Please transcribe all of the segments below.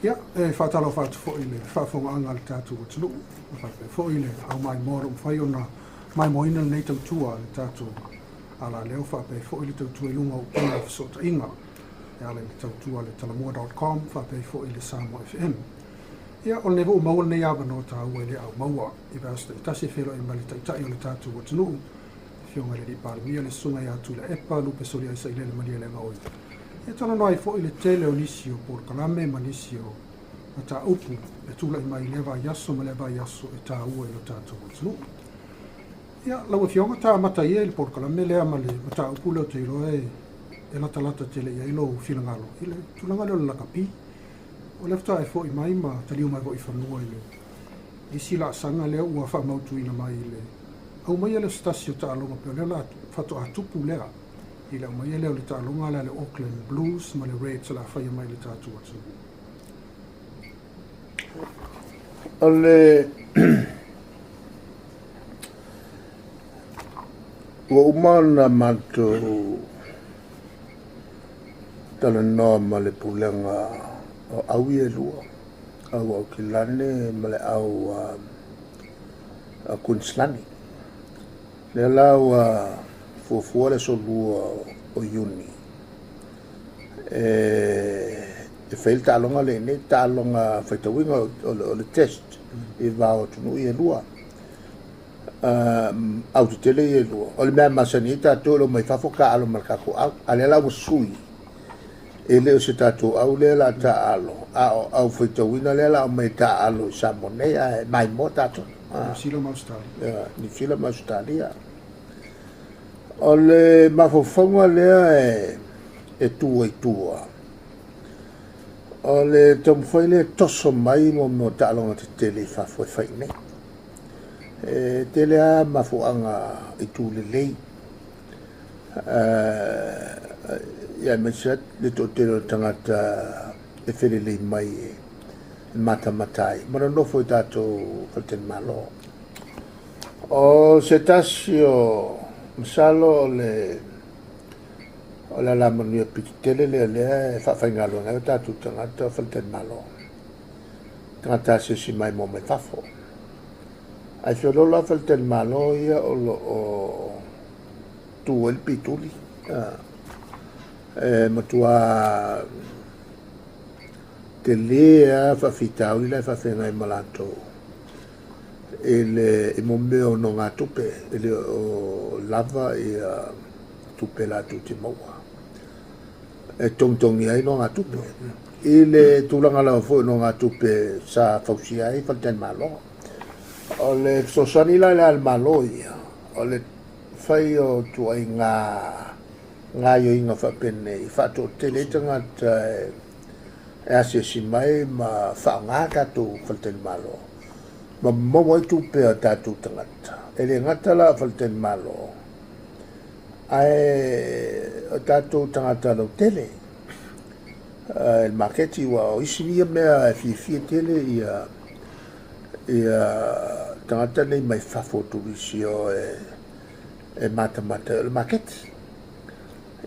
Ia, e faatalofa atu foi i le faafofogaaga a le tatou atunuu, e faapea foi le aumaimoa o lo o mafai ona maimoaina lenei tautua a le tatou alaleo faapea foi le tautua i luga o upega o fesootaiga e ala i le tautua a le Talomua.com faapea foi le Samoa FM. Ia, o lenei foi ua maua lenei avanoa taua i le au maua i vaiaso taitasi e feiloai ma le Taitai o le tatou atunuu, Afioga i le Alii Palemia, le Susuga ia Tuilaepa Lupe Soliaisailele Malielegaoi. E talanoa ai foi le tele o nisi o polokalame ma nisi o mataupu e tulai mai i lea vaiaso ma lea vaiaso e taua i lo tatou atunuu. Ia, lau Afioga, ta amata ia i le polokalame lea ma le mataupu lea ou te iloa e latalata tele i ai lou finagalo i le tulaga lea o le lakapi. O lea faatoa e foi mai ma taliu mai foi i fanua i le isi laasaga lea ua faamautuina mai i le aumaia lea o se tasi o taaloga pei o lea o le a faatoa tupu lea i le aumaia lea o le taaloga lea a le Auckland Blues ma le Reds o le a faia mai i le tatou atunuu. O le ua uma ona matou talanoa ma le pulega o au ia e lua, au Aukilani ma le au Kuiniselani. Lea la ua fuafua le aso 2 o Iuni e fai le taaloga lenei, taaloga faitauina o le test i va o atunuu ia e lua. Au tetele ia e lua. O le mea masani ai tatou e le omai fafo taaalo ma le tatou au. A lea la ua sui, e le o se tatou au lea la taaalo, a o au faitauina lea la aumai taaalo i Samoa nei, ae maimoa tatou. Niu Sila ma Ausetalia. Niu Sila ma Ausetalia. O le mafaufauga lea e tu ai tua, o le taumafai lea e toso mai mo mea o taaloga tetele i fafo e fai i inei. E tele lava mafuaaga i tu lelei, aemaise lava le toatele o tagata e felelei mai e matamata ai ma nonofo i tatou faletalimalo. O se tasi o masalo o le o le alamanuia pito tele lea lea e faafaigaluega ai o tatou tagata o faletalimalo, tagata asiasi mai mo mai fafo. Ae feoloolo lava faletalimalo ia o lo o tu ai le pituli, e matua tele lava faafitauli la e faafeagai ma latou i le i mo mea o nogatupe, e le o lava ia tupe latou te maua e togitogi ai nogatupe. I le tulaga lava foi o nogatupe sa fausia ai faletalimalo. O le fesoasoani la lea a le Malo ia, o le fai o ituaiga gaoioiga faapenei e faatoatele ai tagata e asiasi mai ma faaaoga tatou faletalimalo ma maua ai tupe a tatou tagata. E le gata la o faletalimalo, ae o tatou tagata lautele i le maketi, aua o isi ia mea e fiafia tele ia ia tagata nei mai fafo o turisi o e matamata ai o le maketi.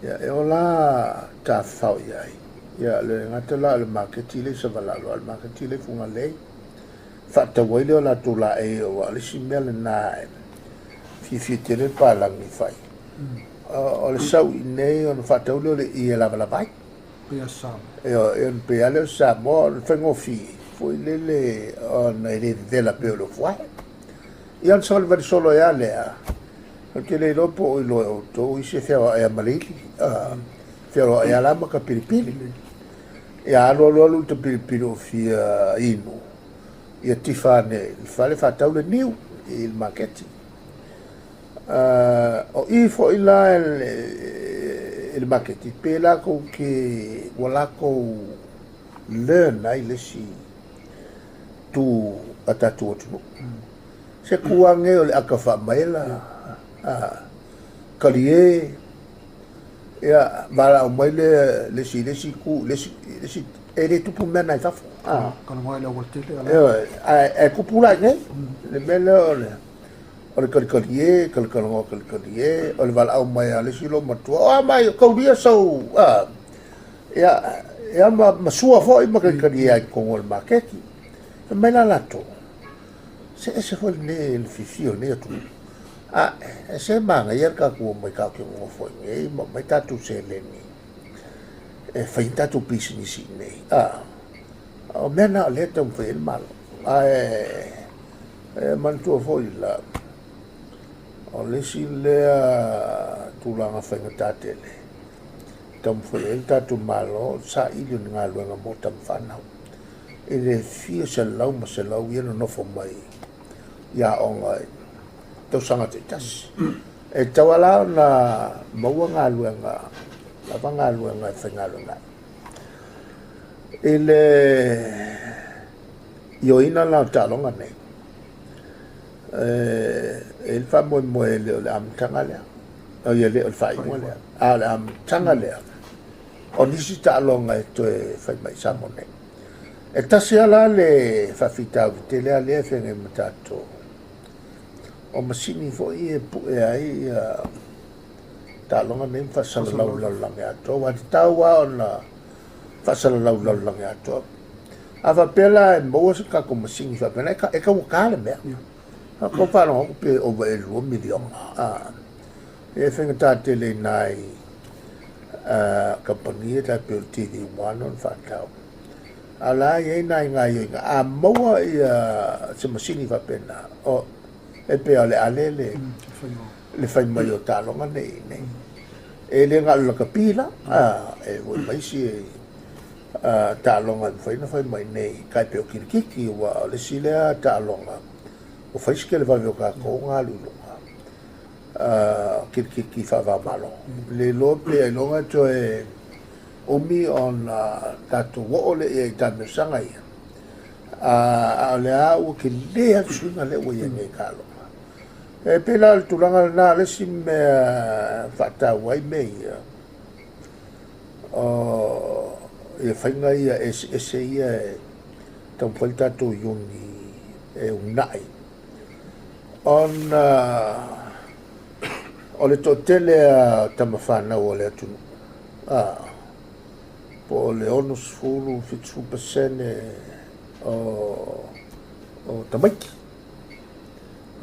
Ia, e ola tafafao i ai. Ia, le gata la o le maketi le i Savalalo, a o le maketi le i Fugalei. Faatau ai lea o latou laei, aua o le isi mea lena e fiafia tele le palagi e fai. O le sau i inei ona faatau lea o le ie e lavalava ai. Pei a Samoa. Ioe, ona pei lava lea o Samoa, o le faigofie foi lele ona e le vevela pei o le ofuae. Ia ona savalivali solo ai lava lea, ou te le iloa po o iloa e outou isi e feaoai lava ma le ili, feaoai lava la ma tapilipili. Ia alu alu alu le tapilipili o fia inu, ia tifa ane i le fale faatau le niu i le maketi. O i foi la i le maketi, pe latou te, ua latou learn ai le isi tu a tatou atunuu. Se tu ane o le ata faamaela, kalie, ia, valaau mai lea le isi i le isi itu, le isi, e le tupu mea na i fafo. Talanoa i le aualatele. Ioe, ae tupu la i inei, le mea lea o le o le kalikalie, kalikalanoa kalikalie, o le valaau mai a le isi loomatua, o a mai, kaulia sau, a. Ia, ia ma, ma sua foi ma kalikalia ai i totonu o le maketi. Fai mai la latou, se ese foi lenei le fiafia o lenei atunuu. A, e se manaia le tatou omai tatou te nonofo i inei ma aumai tatou seleni e fai ai tatou pisinisi i inei. A, o mea na o lea e taumafai ai le Malo. Ae e manatua foi la, o le isi lea tulaga faigata tele e taumafai ai le tatou Malo o le saili o ni galuega mo tama fanau. I le fia selau ma selau ia nonofo mai i aoga i tausaga taitasi. E tatau lava la ona maua galuega, lava galuega e faigaluega ai. I le ioeina la o taaloga nei, e i ai le faamoemoe e le o le amataga lea, oi e le o le faaiuga lea, a o le amataga lea o nisi taaloga e toe fai mai i Samoa nei. E tasi lava la le faafitauli tele lava lea e feagai ma tatou, o masini foi e pue ai ia taaloga nei ma faasalalau i le lalolagi atoa, aua e tatau lava ona faasalalau i le lalolagi atoa. A faapea la e maua se tatou masini faapena, e taugata le mea. Ua faalogo atu pe ova i le $2 miliona. E faigata tele i nai kamupani ia tai pei o le TV1 ona faatau. A o la e i ai nai gaoioiga, a maua se masini faapena, e pei lava o le ale le fai mai o taaloga nei i inei. E le na o le lakapi la, e i ai ma isi taaloga e mafai ona fai mai i inei, tai pei o kirikiti, aua o le isi lea taaloga ua fai si televave o tatou ona alu i luga, kirikiti faava-o-Malo. Le iloa pe ailoga e toe umi ona tatou oo lea i ai i taamilosaga ia, a o lea ua tele lava le suiga lea ua i ai nei i taaloga. E pei la o le tulaga lena, o le isi mea e faataua ai mea ia, o ia faiga ia eseese ia e taumafai le tatou iuni e uunai, ona o le toatele lava o tama fanau a le atunuu, po o le 60, 70% o tamaiti,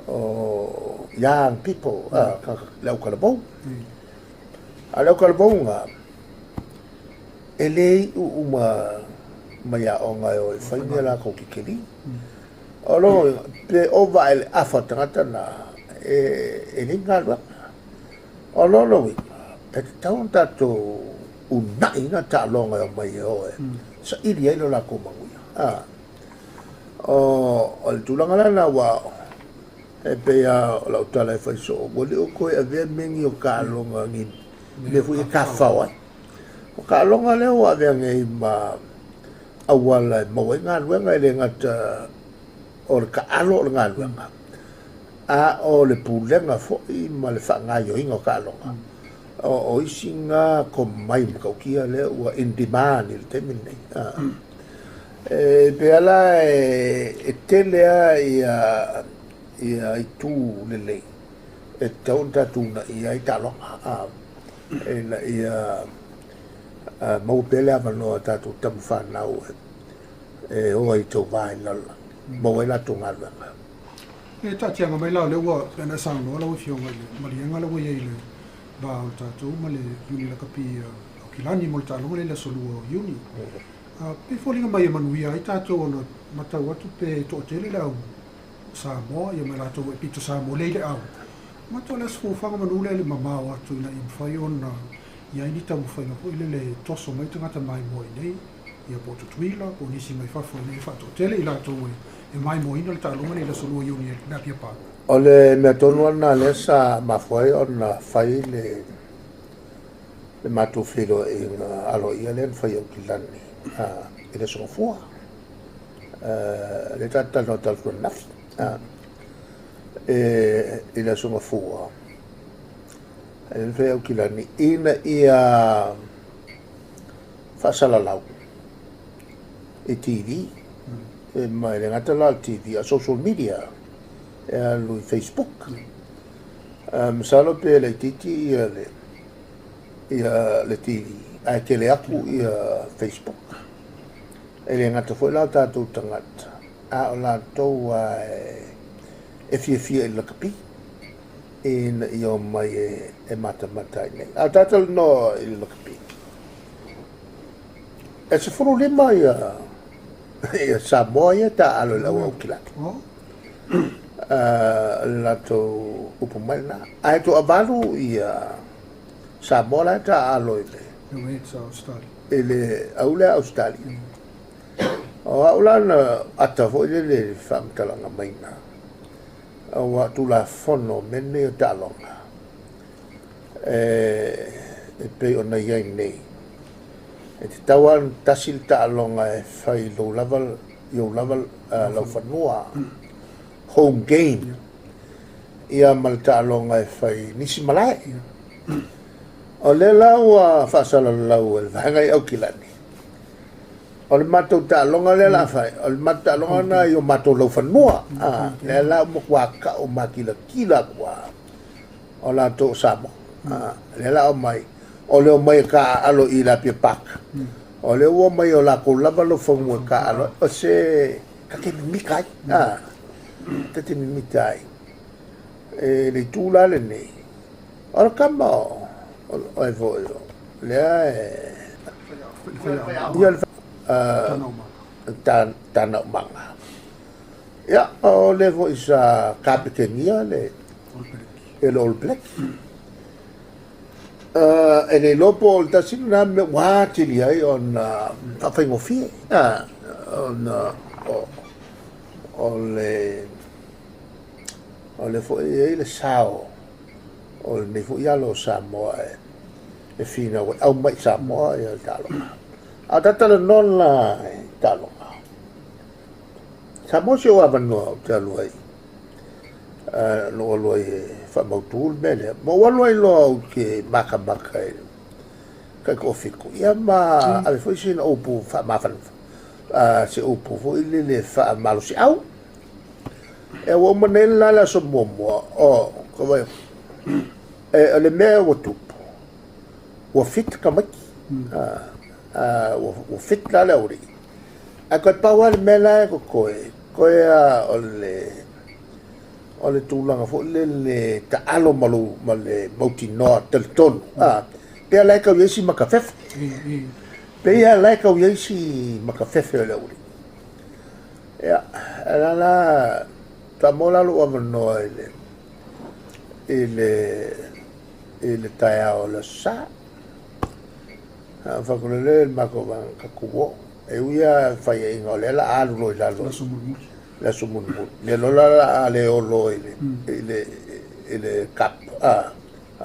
o young people, le autalavou. A o le autalavou na, e le iu uma mai aoga e o e fai ni a latou tikeri. O lona uiga, pe ova ae le afa o tagata na, e leai ni galuega. O lona uiga, e tatau ona tatou uunai ina taaloga e omai e o e saili ai lo latou manuia. O le tulaga la lena, ua e pei lava o lau tala e fai soo, ua le o toe avea mea nei o taaloga ni mea foi e tafafao ai. O taaloga lea ua avea nei ma auala e maua ai galuega, e le gata o le taalo o le galuega, a o le pulega foi ma le faagaoioiga o taaloga. O isi na tomai matautia lea ua in demand i le taimi lenei. E pei lava la e tele lava ia itu lelei e tatau ona tatou uunaia ai taaloga, ina ia maua pea le avanoa o tatou tama fanau e o ai i tauva i le lalolagi, maua ai latou galuega. E taatiaga mai la o lea ua pei ona e saunoa lau Afioga i le maliega lea ua i ai i le va o le tatou ma le Iuni Lakapi Aukilani mo le taaloga lea i le aso 2 o Iuni. Pe foliga mai e manuia ai tatou ona matau atu pe toatele le au Samoa ia ma latou e pito Samoa lea i le au. Matou le aso fuafuaga manu lea le mamao atu ina ia mafai ona i ai ni taumafaiga foi lele e toso mai tagata maimoa i nei, ia po o Tutuila, po o nisi mai fafo ina ia faatoatele i latou e maimoaina le taaloga lea i le aso 2 Iuni i le Apia Park. O le mea tonu lava lena lea sa mafua ai ona fai le matou feiloaiga aloaia lea na fai e Aukilani i le Aso Gafua. Lea tatou te talanoa talaatu ananafi. I le Aso Gafua, lea na fai e Aukilani ina ia faasalalau i TV, ma e le gata la o le TV, a o social media, e alu i Facebook. Masalo pe laitiiti ia le TV. Ae tele atu ia Facebook. E le gata foi la o tatou tagata, a o latou e fiafia i le lakapi ina ia omai e matamata ai nei. A o tatou talanoa i le lakapi, e 15 ia Samoa ia taaalo i le au Aukilani. O le latou upu mai lena. Ae toavalu ia Samoa la e taaalo i le au lea Ausetalia. O au la na ata foi lele faamatalaga mai na, aua Tulafono mea nei o taaloga e pei ona i ai nei. E tatau lava ona tasi le taaloga e fai i lou lava, i ou lava laufanua, home game, ia ma le taaloga e fai i nisi malae. O lea la ua faasalalau e le vaega i Aukilani, o le matou taaloga lea la fai, o le matou taaloga na i o matou laufanua. Lea la ua matua ka'u makilatila atu lava o latou o Samoa. Lea la omai, o le omai e taaalo i le Apia Park, o lea ua omai o latou lava laufanua e taaalo ai, o se ta te mimita ai, ta te mimita ai. E le itu la lenei, o le tama o e foi o lea e ia le Tanaumaga. Ia, o lea foi sa kapetenia le All Black. E le iloa po o le tasi lena mea ua atili ai ona faafaigofie, ona o le foi e i ai le sao o lenei foi alo o Samoa e finau ai, aumai i Samoa ia le taaloga. A o tatou talanoa la i taaloga, Samoa si ou avanoa ou te alu ai, na ou alu ai e faamautu le mea lea. Ma ou alu ai loa ou te matamata i le taitoafitu, ia ma ave foi sina upu faamafanafana, se upu foi lele faamalosiau. E ua uma nei la le aso muamua, o ka vaai atu, o le mea ua tupu, ua fit tamaiti, ua fit la le aualii. Ae toe pau lava le mea la e totoe, toe lava o le tulaga foi lele taalo ma le mautinoa talitonu. Pei la e tau i ai si makafefe. Pei lava la e tau i ai si makafefe o le aualii. Ia, la la, faamaua la lou avanoa i le taeao o le Aso Sa. Faakulele le matou vaega tatou o. E ui lava faiaiga o lea la a alu loa i lalo. Le aso mulimuli. Le aso mulimuli. Lea loa la a le olo i le cup. A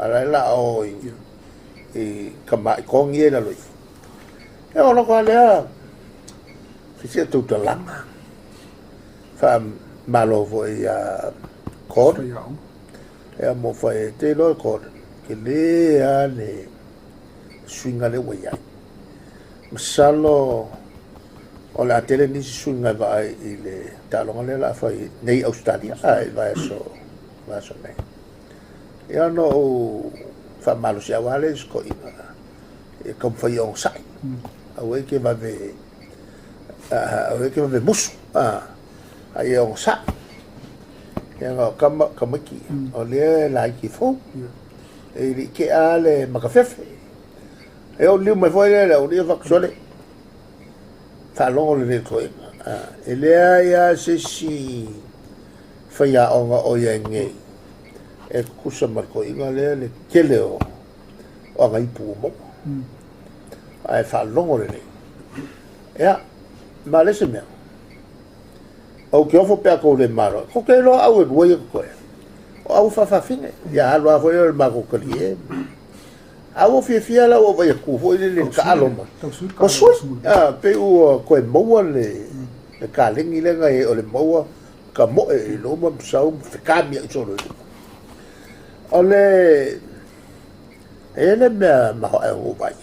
la la o i tama'i togi ia i lalo ifo. E o loko lea fisia tautalaga. Faamalo foi ia Gordon. Ia mo fai te iloa Gordon. Ke le a le suiga lea ua i ai. Masalo o le a tele nisi suiga e vaai i le taaloga lea la a fai nei Australia i vaiaso nei. Ia ona ou faamalosiau lava lea i si toeaina e taumafai e onosai. Aua e te vave musu, a ia onosai. Ia na o tamaiti, o lea e laiti fou. E le i tea le makafefe. E o liu mai foi lea le aualii faapea, faalogo lelei le toeaina. E leai lava se isi faiaoga o i ai nei e tutusa ma le toeaina lea le tele o agaipu ua maua. Ae faalogo lelei. Ia, ma le isi mea, ou te ofo pe a tou le malo. Tou te iloa au e lua ia totoe. O au faafafine. Ia alu lava foi le matou talie. A ua fiafia la ua vaai atu foi le taalo mai. Ua sui. Pei ua toe maua le kalegi lea na i ai o le maua ka moe i luma ma sau ma fekami ai solo i luma. O le e le mea mahoae o vai.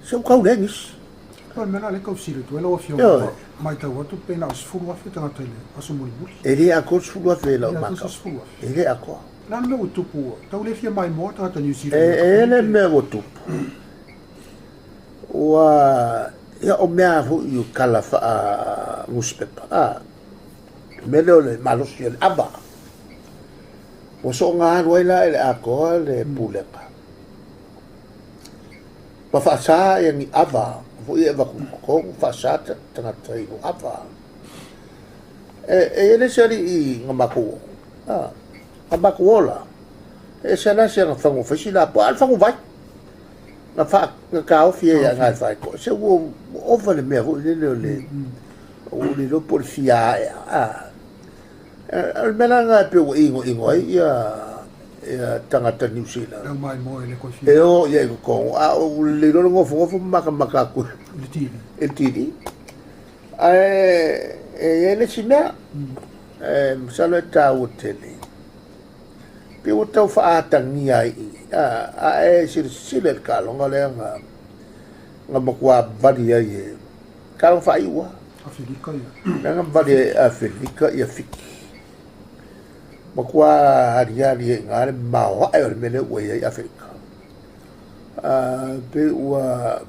Se u kau le nisi. O le mea la lea e tau fesili atu ai lau Afioga, matau atu pe na o 10,000 tagata i le aso mulimuli. E le atoa le 10,000 i lau matau. E le atoa. O le a le mea ua tupu? Tau le fia maimoa tagata New Zealand. E le mea ua tupu. Ua, ia o mea foi o tala faa nusipepa, a, mea lea o le malosi o le ava. Ua soona alu ai la i le atoa le pulega. Ma faasa ia ni ava foi e avatu i totonu, faasa tagata i ava. E i ai le isi alii na matou, a, na matou ola, e ese la si ana fagu fai si lapoa, a o le faguvai. Na fa, na taofi ai ia e faitoa. Se ua ova le mea foi lele o le, ua le iloa po o le fia ae, a. O le mea la lena e pei ua inoino ai ia ia tagata Niu Sila. E maimoa e le toe fia. E o ia i totonu, a o le iloa le nofonofo ma matamata atu i le TV. I le TV. Ae e i ai le isi mea, e masalo e taua tele, pei ua tau faaatagia ai i i, a e silasila i le taaloga lea na matua vali ai e taaloga faaiu lava. Afelika ia. Lea na vali ai e Afelika ia Fiti. Matua aliali ai i ina le maoae o le mea lea ua i ai Afelika. Pei ua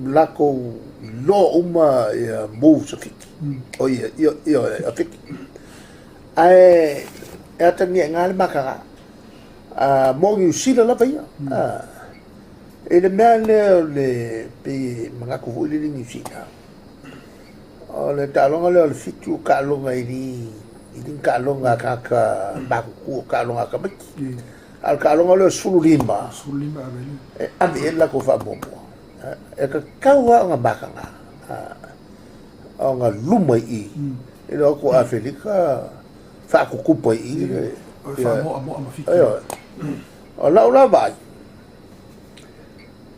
latou iloa uma ia moves a Fiti. O ia, ia, ia, a Fiti. Ae e atagia i ina le mataga. Mo Niu Sila lava ia. I le mea lea o le pei e manatu foi lele Niu Sila. O le taaloga lea o le 7 o taaloga e le i le taaloga a tagata matutua, o taaloga a tamaiti. A o le taaloga lea o le 15, 15 ave i e ave i ai le latou faamuamua. E tatau lava ona mataga, ona luma i i. E le o atu Afelika faatutupa i i le O le faamoamoa ma Fiti. Ioe. O lau la vaai,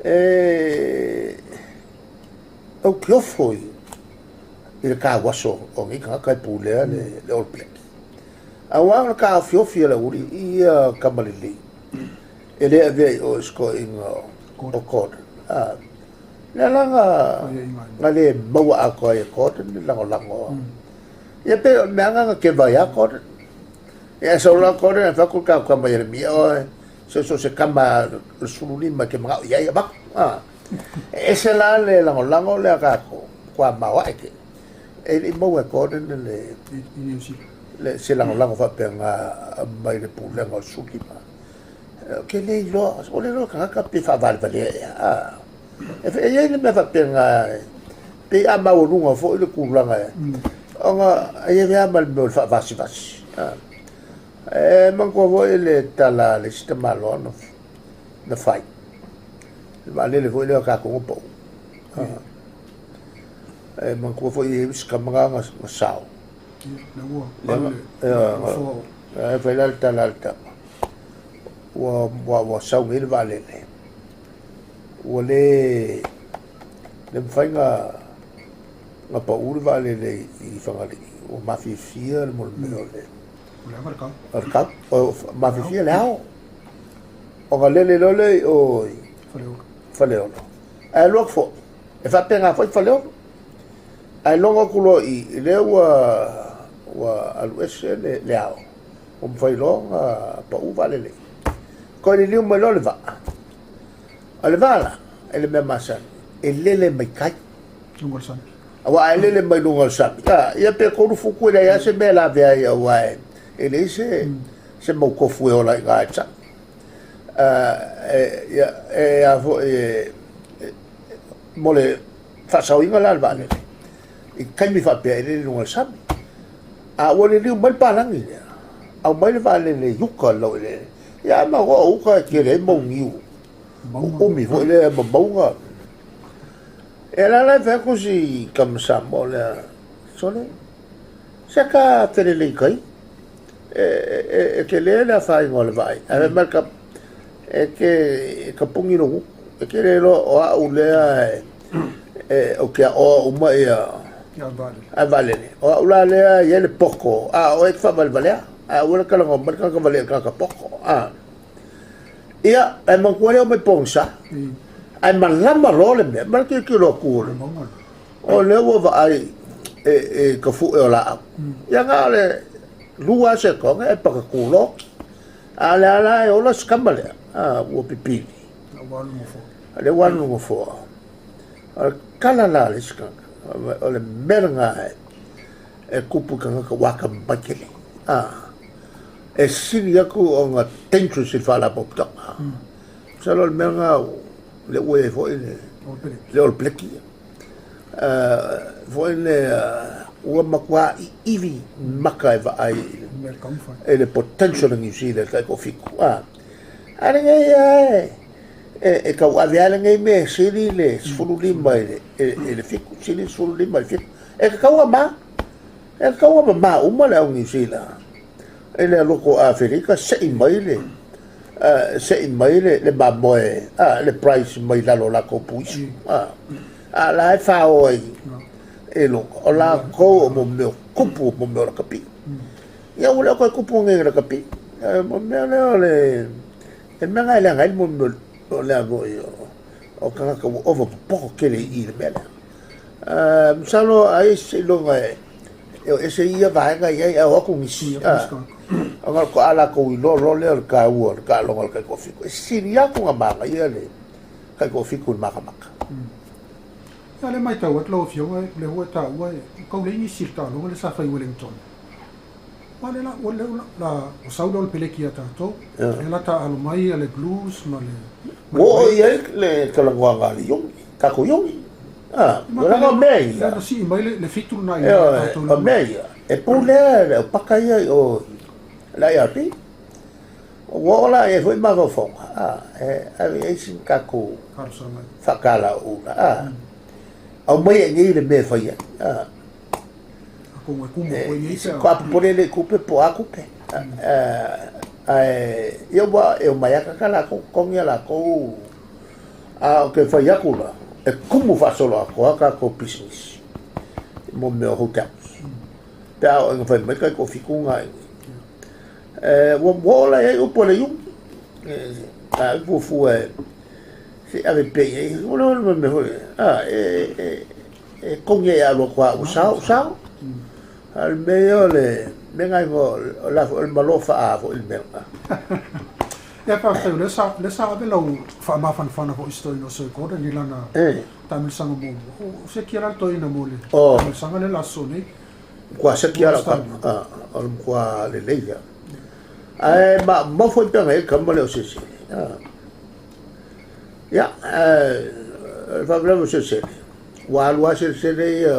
e ou te ofo i le tauaso o nei tagata e pulea le All Black. Aua o le taofiofi e le aualii ia tama lelei, e le avea i o i se toeaina o Gordon. Lea la na le maua atoa ai e Gordon le lagolago. Ia pei o le mea lena na keva ai lava Gordon. Ia e sau loa Gordon ae fai atu le tatou tama ia Ieremia, oe, so o se tama o le 15 e te manao i ai avatu. E ese la le lagolago lea a tatou, matua maoae tele. E le i maua e Gordon le le se lagolago faapena mai le pulega o le 15. Ou te le iloa, o le iloa tagata pe faavalevalea ea. E i ai le mea faapena, pei a maualuga foi le tulaga e, ona e i ai lava ma le mea o le faavasivasi. E manatua foi le tala a le isi tamaloa na fai, le vaalele foi lea a tatou na pau. E manatua foi e i ai isi tama na na sao. E fai la le tala a le tama, ua sau nei le vaalele, ua le le mafai na pau le vaalele i Fagalii, ua mafiafia le mea o le o le kau, mafiafia le ao. Ona lele loa lea i o i Faleolo. Ae alu atu foi, e faapena foi Faleolo. Ae logo atu loa i i, lea ua alu ese le ao, ua mafai loa ona pau vaalele. Toe liliu mai loa le vaa. O le vaa la, e le mea masani, e lele mai tai. Luga o le sami. Aua a e lele mai luga o le sami, ia pe 3 futu e leai lava se mea e lavea ai, aua e leai se mau tofu e ola i ina i le sami. Ia, e a foi e, mo le faasaoina la le vaalele, i taimi faapea e lele i luga o le sami. A ua liliu mai le palagi lea, aumai le vaalele i uta i le laueleele, ia a ma o uta e tele ai mau niu, umi foi lea ma mauga. E la la e fai atu si tama Samoa lea, sole, se ta felelei i tai, e tele le afaina o le vaai. Ae fai mai le tama, e te e tapuni lou gutu, e te le iloa o au lea e ou te aoa uma ia a vaalele. O au la lea e i ai le poto, a o oe e te faavalevalea, ae aua le talanoa mai le tagata valea i le tagata poto. Ia, ae manatua lea o mai pogisa. Ae malama loa le mea, ma le tilotilo atu o le o lea ua vaai e ka fue o laau. Ia na o le 2 sekone e pakatu loa. A o le a la e ola si tama lea, ua pipili. Lea ua alu nofoa. Lea ua alu nofoa. O le tala la a le isi tagata, o le mea lena e tupu i tagata ua atamamai tele. E sili atu ona dangerous i le faalapotopotoga. Masalo o le mea lena lea ua i ai foi le All Black ia. Foi le ua matua iivi maka e vaai i le potential o Niu Sila i le tai toafitu. A lenei lava e tauave lava lenei mea e sili le 15 i le 7, sili le 15 i le 7. E tatau ona ma, e tatau ona mama uma le au Niu Sila i le alu atu o Aferika sei mai le sei mai le mamoe, le price mai lalo o latou puisu. A la e fao ai i luga, o latou o mo mea o tupu o mo mea o lakapi. Ia ua le o toe tupu nei lakapi. O mea lea o le E mea na e leaga ai le mea o le a foi o tagata ua ova popoto tele i le mea lea. Masalo ai seiloga e o ese ia vaega i ai ae o atu nisi. Ona faatoa latou iloa loa lea o le taua o le taaloga o le taitoafitu. E sili atu ona manaia le taitoafitu i le matamata. Ia, lea e matau atu lau Afioga, lea ua e taua e tau leai nisi i le taaloga lea sa fai i Wellington. Aua lea la, ua lea la, ua sau lea o le peleki ia tatou, lea la taaalo mai le Blues ma le... Ua oo i ai le talanoaga a le Iogi, tatou Iogi. Ua leaga o mea ia. Lea na sii mai le 7 lena i tatou. O mea ia, e pulea le aupaka ia i o i le IRP. Ua oo la i ai foi mafaufauga, e ave i ai sina tatou faatalaula. Aumai ai nei le mea e fai ai. Atonu e kumu foi i ai pe a... Faatoa popole le tupe po o a tupe. Ae ia ua e omai lava tagata latou totogi a latou. A ou te fai atu la, e tumu faasoloatoa tatou pisinisi mo mea o hotels. Pe a oo ina fai mai tai toafitu na i inei. Ua oo la i ai upu a le Iuni. A fuafua e se i ave pea i ai. O le mea foi lea, e E togi ai a alu atu lava ua sao, sao. A o le mea ia o le mea na o le a foi o le malo faa foi le mea lena. Ia faafetai o lea sa lea sa ave lau faamafanafana foi i se toeaina o Sir Gordon i lana taamilosaga muamua. O seki la le toeaina mo le taamilosaga lea le aso nei. Matua seki lava lau tama. O le matua lelei lava. Ae maumau foi pe ana i ai le tama lea o Sesele. Ia, o le faalavelave o Selesele, ua alu lava Selesele ia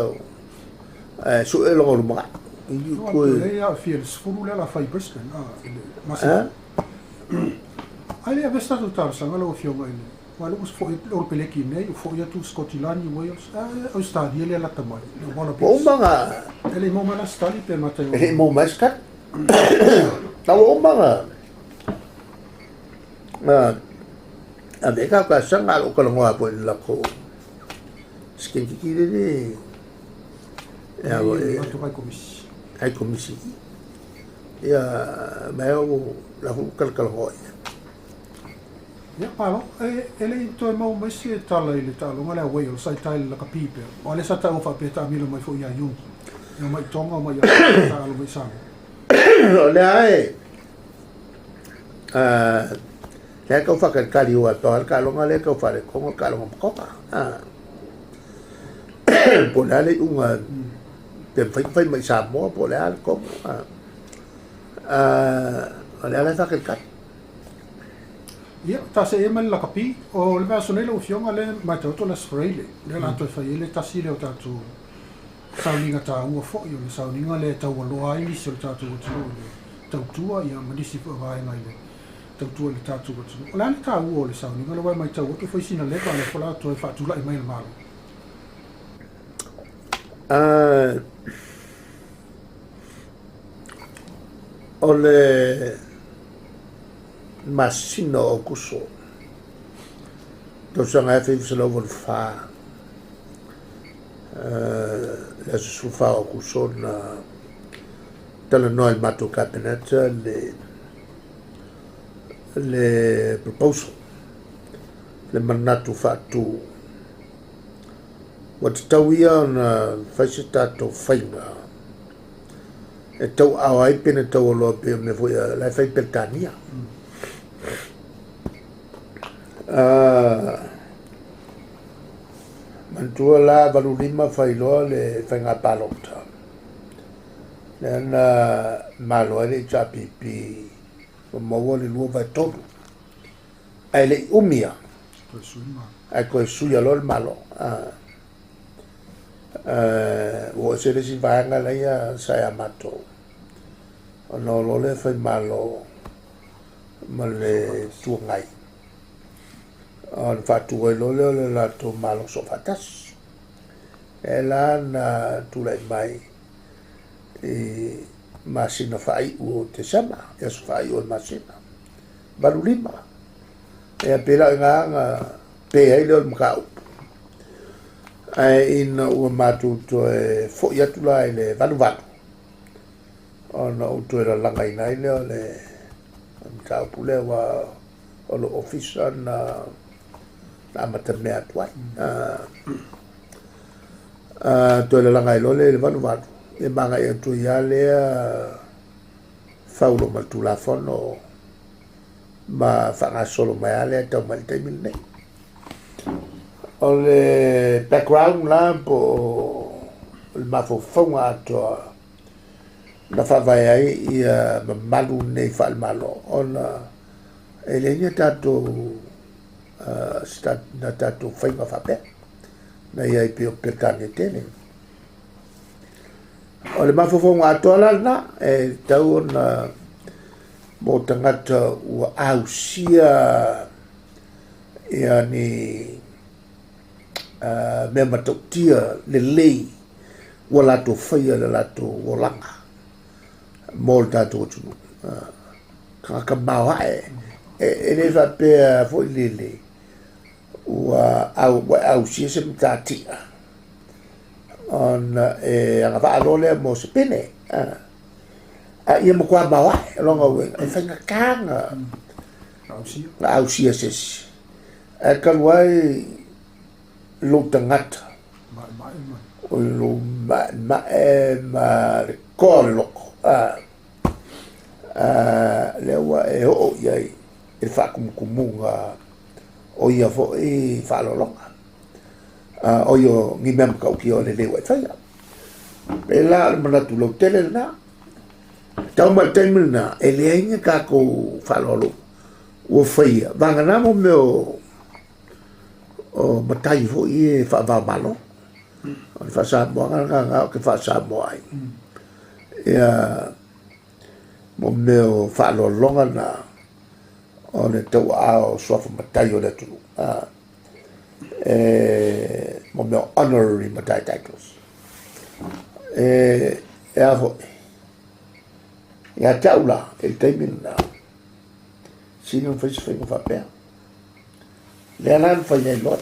ae sue lona lumanai. O lea e aafia i le 10 lea o le a fai i Brisbane, i le masina. Ae le i avea se tatou talosaga lau Afioga i le, aua o lea ua foi o le peleki nei, ua foi atu Sikotilani, Wales, a Ausetalia lea e lata mai, le Wallabies. Ua uma ona... E le i maua mai la se tali pe mata i... E le i maua mai se tali. A ua uma ona... Ave ka ka sanga lo ka ngoa po la ko skin ki le le e a e tu kai komisi ai komisi ia mai o la hu kal kal hoi. Ia palo e le toe mau mai se tala i le taaloga lea Wales ai tai la kapi pe o le sa tau fa pe ta milo mai fo ia yun ia mai tonga mai ia ta alo mai sa o le ai lea e tau faakalikali ua pau le taaloga lea e tau faaletonu le taaloga makoga. Po o le a le iuga pe mafai ona fai mai i Samoa po o le a le tonu. O lea la e faakalikali. Ia, ta seʻe mai le lakapi. O le vaiaso nei lau Afioga lea e matau atu o le Aso Faraile, lea o le a toe fai ai le tasi lea o tatou sauniga taua foi, o le sauniga lea e taualoa ai nisi o le tatou atunuu i le tautua ia ma nisi foi o vaega i le tautua i le tatou atunuu. O le a le taua o le sauniga lea aua e matau atu foi sina leva lea foi o le a toe faatulai mai e le Malo? O le masina o Aokuso tausaga 1984, le aso 14 o Aokuso na talanoa i le matou Kapeneta le proposal, le manatu faatu. Ua tatau ia ona fai se tatou faiga e tauaao ai pene taualoa pei o mea foi la e fai i Peretania. Manatua la 85 fai loa le faiga palota, lea na malo ai le HRPP ua maua le 2/3, ae le i umi lava, ae toe suia loa le Malo. Ua oo ese le isi vaega laia sa ia matou, ona o loa lea fai malo ma le Itu Agai, ona faatu ai loa lea o le latou Malo Soofaatasi. Lea la na tulai mai i masina faaiu o Tesema, i aso faaiu o le masina, 85. Ia pei la o i ina na pe ai lea o le mataupu. Ae ina ua matou toe foi atu la i le 88, ona ou toe lalagaina ai lea o le mataupu lea, aua o lou ofisa na amatamea atu ai. Toe lalaga ai loa lea i le 88, ia ma agai atu ai lava lea fau loa ma le Tulafono ma faagasolo mai lava lea tau mai i le taimi lenei. O le background la po o le mafaufauga atoa na faavae ai ia mamalu nei faale-Malo, ona e leai ni tatou na tatou faiga faapea na i ai pei o Peretania tele. O le mafaufauga atoa la lena e tatau ona mo tagata ua ausia ia ni mea matautia lelei ua latou faia le latou olaga mo le tatou atunuu. Tagata maoae, e le faapea foi lele ua ausia se matatia ona e agavaa loa lea mo se pine. A ia matua maoae, o lona uiga, e faigata na ausia se isi. Ae talu ai lou tagata, o lou maemae ma le toa o le loto, lea ua e oo i ai i le faatumutumuga o ia foi faaaloaloga, o ia ni mea matautia o lelei ua e faia. Pei la o le manatu lautele lena. Tau mai le taimi lena, e leai ni tatou faaaloalo ua faia, vagana mo mea o matai foi e faava-o-Malo. O le faa-Samoaga lena ou te faa-Samoa ai. Ia, mo mea o faaaloaloga na o le tauaao o suafa matai o le atunuu. E, mo mea o honorary matai titles. E a foi, ia te au la, i le taimi lena, sili ona fai se faiga faapea. Lea la na fai ai loa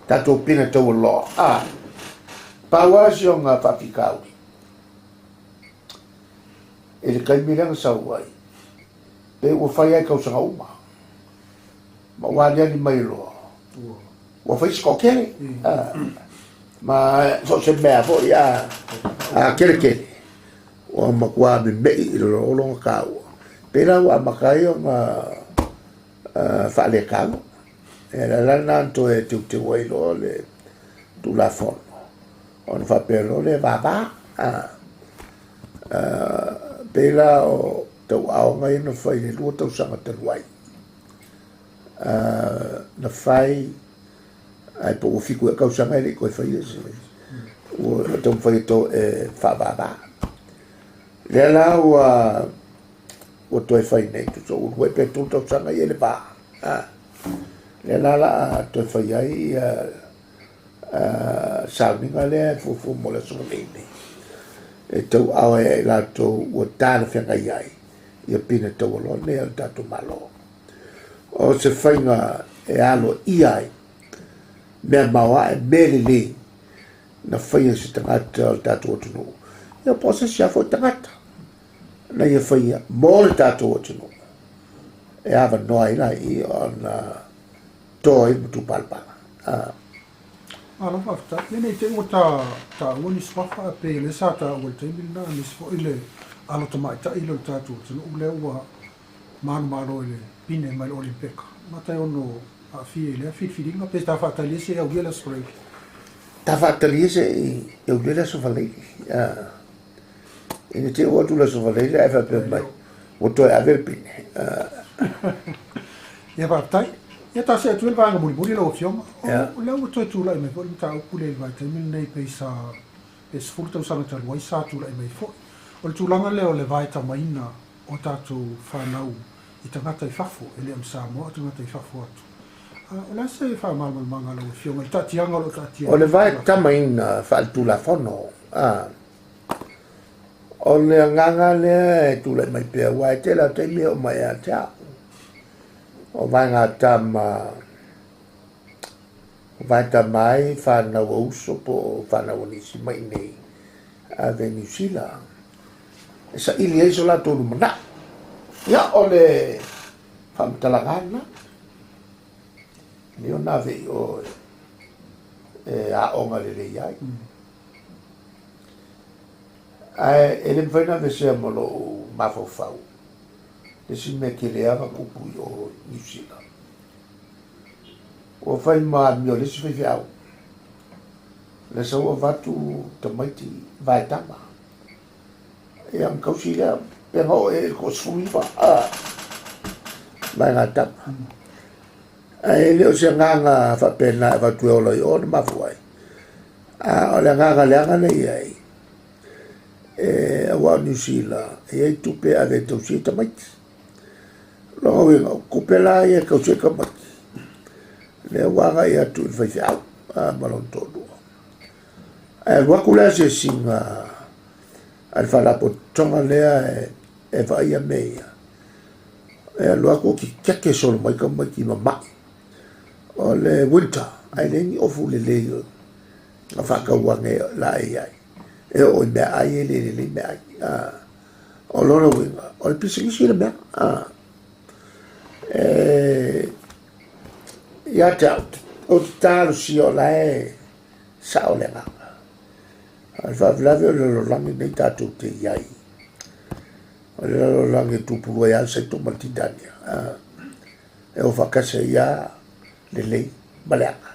tatou pine taualoa. Pau lava si ona faafitauli i le taimi lea na sau ai, pe ua fai lava i tausaga uma, ma ua aliali mai loa, ua fai se toatele, ma so o se mea foi a kele kele, ua matua memei i le lona taua. Pei la ua amata ai ona faaletaua. E le ala lena na toe teuteu ai loa le Tulafono, ona faapea loa lea vava. Pei la o tauaoga ia na fai i le 2 tausaga talu ai, na fai ae po ua 7 ea tausaga e le i toe faia se, ua taumafai e e faavava. Lea la ua toe fai nei, tusa ua 2 pe 3 tausaga ia le va. Lea la o le a toe fai ai ia sauniga lea e fuafua mo le aso nei nei, e tauaao ai e i latou ua talafeagai ai ia pine taualoa nei a le tatou Malo. O se faiga e aloaia ai mea maoae, mea lelei na faia e se tagata o le tatou atunuu, ia po o se isi lava foi tagata na ia faia mo le tatou atunuu, e avanoa ai la i ona toa ai le matupalapala. Malo faafetai. Ia nei te i ua taua ni suafa ae pei o lea sa taua i le taimi lena aemaise foi le alo tamaitai lea o le tatou atunuu lea ua manumalo i le pine mai le Olympeka. Mata e ono aafia i lea filifiliga pe ta faatalie seia aulia le Aso Faraile? Ta faatalie seia aulia le Aso Faraile. Ina te i ua atu le Aso Faraile ae faapea mai ua toe ave le pine. Ia faafetai. Ia ta see atu ia i le vaega mulimuli lau Afioga. O lea ua toe tulai mai foi le mataupu lea i le vaitaimi lenei pei sa pe 10 tausaga talu ai sa tulai mai foi. O le tulaga lea o le vaetamaina o tatou fanau i tagata i fafo, e le o ni Samoa o tagata i fafo atu. O le a se faamalamalamaga a lau Afioga i le taatiaga o lo o taatia ai? O le vaetamaina faaletulafono, o le agaga lea e tulai mai pea, aua e tele lava taimi e oo mai ia te au, o vaegatama, o vaetama ai fanau a uso po o fanau a nisi mai i inei ave i Niu Sila e saili ai so latou lumanai. Ia, o le faamatalaga lava lena. E lelei ona ave i o e aoga lelei ai. Ae e le mafai ona aveesea ma lou mafaufau le isi mea tele lava na tupu i o i Niu Sila. Ua fai ma amio a le isi faifeau. Le sau avatu tamaiti vaetama. Ia ma tausi lea pe na oo ea i le 19 a vaegatama. Ae le o se agaga faapena e avatu e ola i o na mafua ai. A o le agaga leaga lea e i ai, e aua o Niu Sila e i ai tupe e ave e tausi ai tamaiti. O lona uiga, o tupe la ia e tausi ai tamaiti, lea ua agai atu i le faifeau ma lona toalua. Ae alu atu le asiasiga a le faalapotopotoga lea e vaaia mea ia, e alu atu tikiake solo mai tamaiti ma mai. O le winter, ae leai ni ofu lelei na faatau ane la e i ai. E oo i meaai e le lelei meaai. O lona uiga, o le pisinisi le mea. E ia te au, ou te talosia o la e sao le agaga. A o le faalavelave o le lalolagi lenei tatou te i ai, o le lalolagi e tupulu ai lava le saito ma le titania, e o faatasi ai lava lelei ma leaga.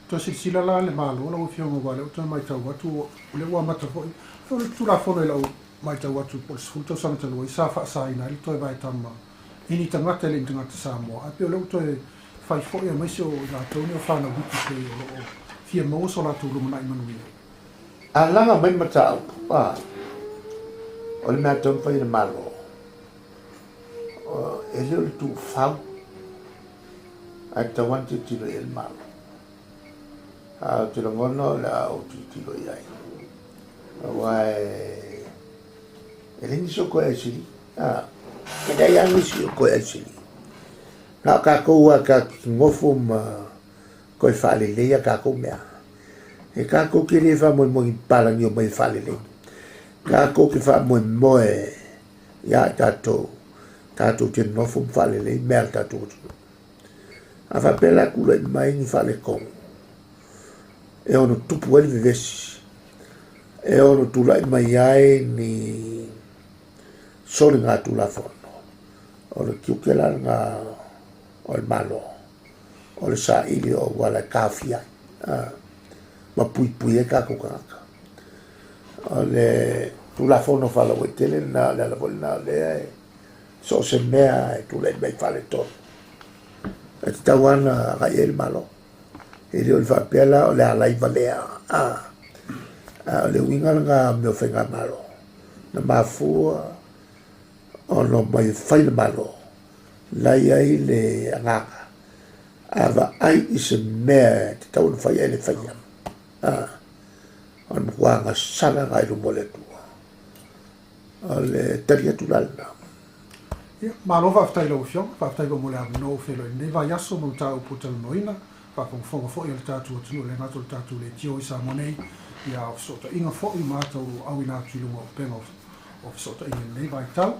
Toe silasila la le Malo lau Afioga aua o lea ua toe matau atu o lea ua amata foi o le Tulafono i lau matau atu po o le 10 tausaga talu ai sa faasaina ai le toe vaetama i ni tagata e le i ni tagata Samoa ae pei o lea ua toe fai foi aemaise o i latou nei o fanau Wiki pei o lo o fia maua so latou lumanai manuia. A laga mai mataupu, a, o le mea taumafai e le Malo, e le o le tuufau, ae tatau lava ona tilotilo i ai le Malo. A ou te lagona o le a ou tilotilo i ai, aua e leai nisi o toe aisili, a, e leai lava nisi o toe aisili. Na o tatou lava tatou te nofo ma toe faalelei a tatou mea. E tatou te le faamoemoe i ni papalagi e omai e faalelei. Tatou te faamoemoe ia i tatou, tatou te nofo ma faalelei mea a le tatou atunuu. A faapea la e tulai mai ni faaletonu e ono tupu ai le vevesi, e ono tulai mai ai ni soligatulafono, o le tiute la lena o le Malo, o le saili o auala e taofia ai ma puipui ai tatou tagata. O le Tulafono faalauaitele lena, o le ala foi lena o lea e so o se mea e tulai mai faaletonu, e tatau lava ona agai i ai le Malo. E le o le faapea la o le a alai valea, a o le uiga lena o mea o faigamalo, na mafua ona omai e fai le Malo, la e i ai le agaga, a vaai i se mea e tatau ona fai ae le faia, o le matua agasala lena i luma o le Atua. O le tali atu la lena. Ia, malo faafetai i lau Afioga, faafetai foi mo le avanoa ua feiloai i lenei vaiaso ma mataupu ua talanoaina, faafogafoga foi a le tatou atunuu e le gata o le tatou leitio i Samoa nei, ia a o fesootaiga foi ma ata o lo o auina atu i luga o upega o fesootaiga i lenei vaitau.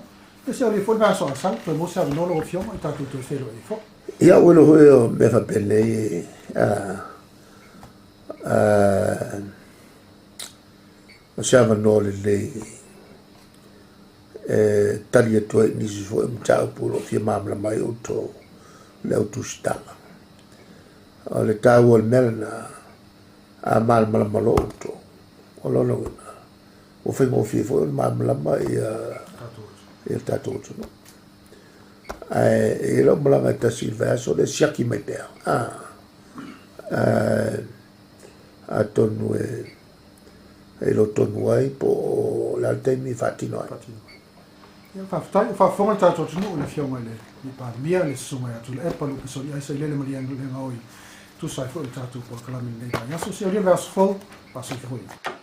Ia se aulia foi le vaiaso a sau, toe maua se avanoa lau Afioga i tatou toe feiloai ai foi. Ia, ua iloa foi o mea faapenei, o se avanoa lelei e tali atu ai i nisi foi o mataupu o lo o fia malamalama ai outou. le au tusitala. O le taua o le mea lena, a malamalama loa outou, o lona uiga, ua faigofie foi ona malamalama ia le tatou atunuu. Ae e i ai lau malaga e tasi i le vaiaso lea, siaki mai pea. Atonu e iloa tonu ai po o le a le taimi e faatino ai. Ia, faafetai. Ua faafofoga le tatou atunuu i le Afioga i le Palemia, le Susuga ia Tuilaepa Lupe Soliaisa i lele maliega oi tusa ai foi o le tatou polokalame i lenei vaiaso. Seia aulia le vaiaso fou, faasoifua ia.